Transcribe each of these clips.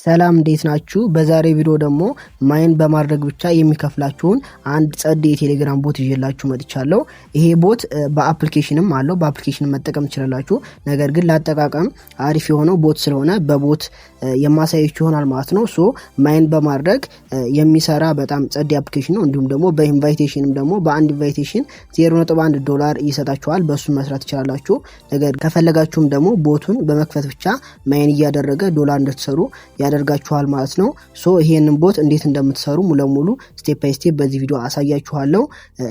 ሰላም፣ እንዴት ናችሁ? በዛሬ ቪዲዮ ደግሞ mine በማድረግ ብቻ የሚከፍላችሁን አንድ ጸዴ የቴሌግራም bot ይዤላችሁ መጥቻለሁ። ይሄ bot በ application ም አለው፣ በ application መጠቀም ትችላላችሁ። ነገር ግን ለአጠቃቀም አሪፍ የሆነው bot ስለሆነ በ bot የማሳያችሁ ይሆናል ማለት ነው። So mine በማድረግ የሚሰራ በጣም ጸዴ application ነው። እንዲሁም ደግሞ በ invitation ም ደግሞ በአንድ invitation 0.1 ዶላር ይሰጣችኋል። በእሱ መስራት ትችላላችሁ። ነገር ከፈለጋችሁም ደግሞ bot ኡን በመክፈት ብቻ mine እያደረገ ዶላር እንድትሰሩ ያደርጋችኋል ማለት ነው። So ይሄንን bot እንዴት እንደምትሰሩ ሙሉ ለሙሉ step by step በዚህ ቪዲዮ አሳያችኋለሁ።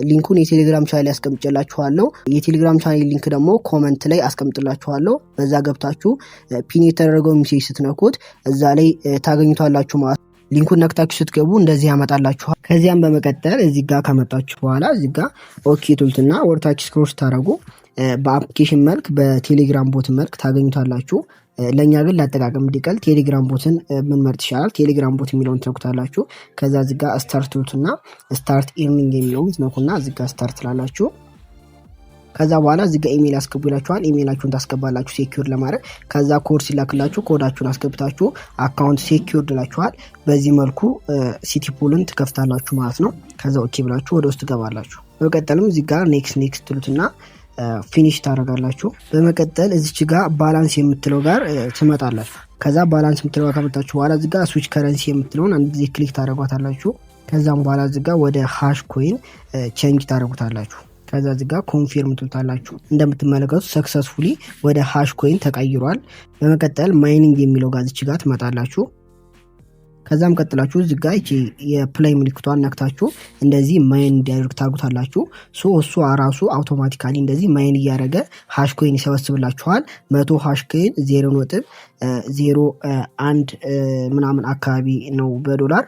Link ኡን የቴሌግራም ቻናል አስቀምጬላችኋለሁ። የቴሌግራም channel link ደግሞ comment ላይ አስቀምጥላችኋለሁ። በዛ ገብታችሁ pin የተደረገው message ስትነኩት እዛ ላይ ታገኙታላችሁ ማለት ነው። Link ኡን ነክታችሁ ስትገቡ እንደዚህ ያመጣላችኋል። ከዚያም በመቀጠል እዚህ ጋር ከመጣችሁ በኋላ እዚህ ጋር okay ትሉትና ወደታች scroll ስታደርጉ በ application መልክ በቴሌግራም bot መልክ ታገኙታላችሁ። ለእኛ ግን ለአጠቃቀም እንዲቀል ቴሌግራም bot ን ብንመርጥ ይሻላል። ቴሌግራም bot የሚለውን ትነኩታላችሁ። ከዛ እዚህ ጋር start ትሉትና start earning የሚለውን ትነኩና እዚህ ጋር start ትላላችሁ። ከዛ በኋላ እዚህ ጋር ኢሜል አስገቡ ይላችኋል። ኢሜይላችሁን ታስገባላችሁ secure ለማድረግ። ከዛ ኮድ ሲላክላችሁ ኮዳችሁን አስገብታችሁ account secure ይላችኋል። በዚህ መልኩ ሲቲ ፑልን ትከፍታላችሁ ማለት ነው። ከዛ okay ብላችሁ ወደ ውስጥ ትገባላችሁ። በመቀጠልም እዚህ ጋር next next ትሉትና finish ታደርጋላችሁ። በመቀጠል እዚች ጋር balance የምትለው ጋር ትመጣላችሁ። ከዛ balance የምትለው ጋር ከመጣችሁ በኋላ እዚህ ጋር switch currency የምትለውን አንድ ጊዜ click ታደርጓታላችሁ። ከዛም በኋላ እዚህ ጋር ወደ ሃሽ coin change ታደርጉታላችሁ። ከዛ እዚህ ጋር confirm ትሉታላችሁ። እንደምትመለከቱት successfully ወደ ሃሽ coin ተቀይሯል። በመቀጠል mining የሚለው ጋር እዚች ጋር ትመጣላችሁ። ከዛም ቀጥላችሁ እዚህ ጋር ይቺ የ play ምልክቷን ነክታችሁ እንደዚህ mine እንዲያደርግ ታርጉታላችሁ። So እሱ ራሱ automatically እንደዚህ mine እያደረገ ሃሽ coin ይሰበስብላችኋል። 100 ሃሽ coin 0.01 ምናምን አካባቢ ነው በዶላር።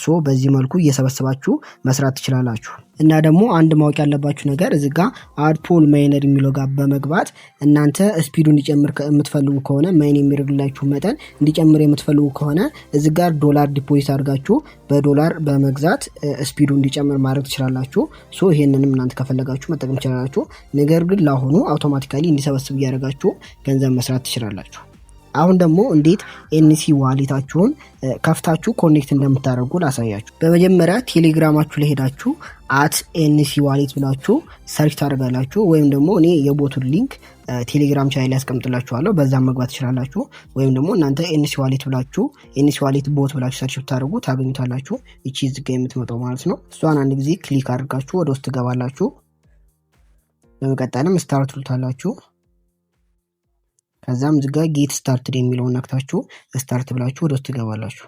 So በዚህ መልኩ እየሰበሰባችሁ መስራት ትችላላችሁ። እና ደግሞ አንድ ማወቅ ያለባችሁ ነገር እዚህ ጋር add pool miner የሚለው ጋር በመግባት እናንተ speed ኡ እንዲጨምር የምትፈልጉ ከሆነ፣ mine የሚያደርግላችሁ መጠን እንዲጨምር የምትፈልጉ ከሆነ እዚህ ጋር ዶላር deposit አድርጋችሁ በዶላር በመግዛት speed ኡ እንዲጨምር ማድረግ ትችላላችሁ። So ይሄንንም እናንተ ከፈለጋችሁ መጠቀም ትችላላችሁ። ነገር ግን ለአሁኑ automatically እንዲሰበስብ እያደረጋችሁ ገንዘብ መስራት ትችላላችሁ። አሁን ደግሞ እንዴት NC wallet ኣችሁን ከፍታችሁ connect እንደምታደርጉ ላሳያችሁ። በመጀመሪያ ቴሌግራማችሁ ላይ ሄዳችሁ @NC wallet ብላችሁ search ታደርጋላችሁ። ወይም ደግሞ እኔ የ bot ኡን link ቴሌግራም ቻናል ላይ ያስቀምጥላችኋለሁ፣ በዛም መግባት ትችላላችሁ። ወይም ደግሞ እናንተ NC wallet ብላችሁ፣ NC wallet bot ብላችሁ search ብታደርጉ ታገኙታላችሁ። ይቺ እዚጋ የምትመጣው ማለት ነው። እሷን አንድ ጊዜ click አድርጋችሁ ወደ ውስጥ ትገባላችሁ። በመቀጠልም start ትሉታላችሁ። ከዛም እዚጋ get started የሚለውን ነክታችሁ start ብላችሁ ወደ ውስጥ ትገባላችሁ።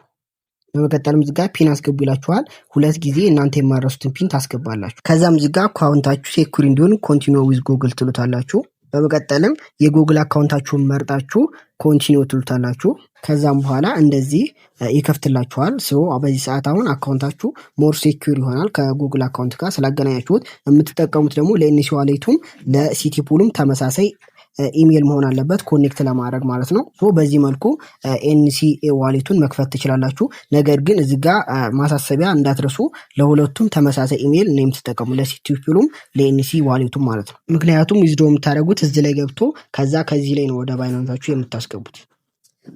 በመቀጠልም እዚጋ PIN አስገቡ ይላችኋል። ሁለት ጊዜ እናንተ የማትረሱትን PIN ታስገባላችሁ። ከዛም እዚጋ account ኣችሁ secure እንዲሆን continue with Google ትሉታላችሁ። በመቀጠልም የጉግል account ኣችሁን መርጣችሁ continue ትሉታላችሁ። ከዛም በኋላ እንደዚህ ይከፍትላችኋል። So በዚህ ሰዓት አሁን account ኣችሁ more secure ይሆናል ከጉግል account ጋር ስላገናኛችሁት። የምትጠቀሙት ደግሞ ለ NC wallet ኡም ለሲቲ ፑሉም ተመሳሳይ ኢሜል መሆን አለበት connect ለማድረግ ማለት ነው። So በዚህ መልኩ NC wallet ኡን መክፈት ትችላላችሁ። ነገር ግን እዚህ ጋ ማሳሰቢያ እንዳትረሱ፣ ለሁለቱም ተመሳሳይ ኢሜል ነው የምትጠቀሙ፣ ለሲቲ ፑሉም ለ NC wallet ኡም ማለት ነው። ምክንያቱም withdraw የምታደርጉት እዚህ ላይ ገብቶ ከዛ ከዚህ ላይ ነው ወደ ባይናንሳችሁ የምታስገቡት።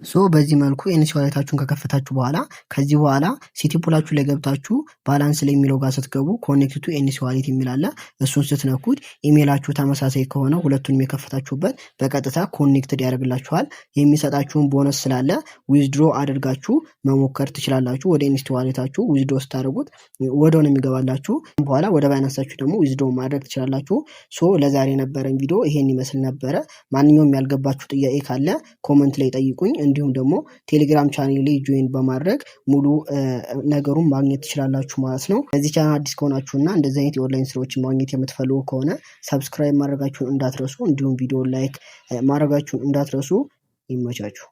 So በዚህ መልኩ NC wallet ኣችሁን ከከፈታችሁ በኋላ፣ ከዚህ በኋላ ሲቲ ፑላችሁ ላይ ገብታችሁ balance ላይ የሚለው ጋር ስትገቡ connect to NC wallet የሚል አለ። እሱን ስትነኩት ኢሜይላችሁ ተመሳሳይ ከሆነ ሁለቱንም የከፈታችሁበት በቀጥታ connected ያደርግላችኋል። የሚሰጣችሁን ቦነስ ስላለ withdraw አድርጋችሁ መሞከር ትችላላችሁ። ወደ NC wallet ኣችሁ withdraw ስታደርጉት ወዲያው ነው የሚገባላችሁ። በኋላ ወደ ባይናንሳችሁ ደግሞ withdraw ማድረግ ትችላላችሁ። So ለዛሬ የነበረን ቪዲዮ ይሄን ይመስል ነበረ። ማንኛውም ያልገባችሁ ጥያቄ ካለ comment ላይ ጠይቁኝ። እንዲሁም ደግሞ ቴሌግራም ቻናል ላይ join በማድረግ ሙሉ ነገሩን ማግኘት ትችላላችሁ ማለት ነው። ለዚህ ቻናል አዲስ ከሆናችሁ እና እንደዚህ አይነት የኦንላይን ስራዎችን ማግኘት የምትፈልጉ ከሆነ subscribe ማድረጋችሁን እንዳትረሱ፣ እንዲሁም ቪዲዮ like ማድረጋችሁን እንዳትረሱ። ይመቻችሁ።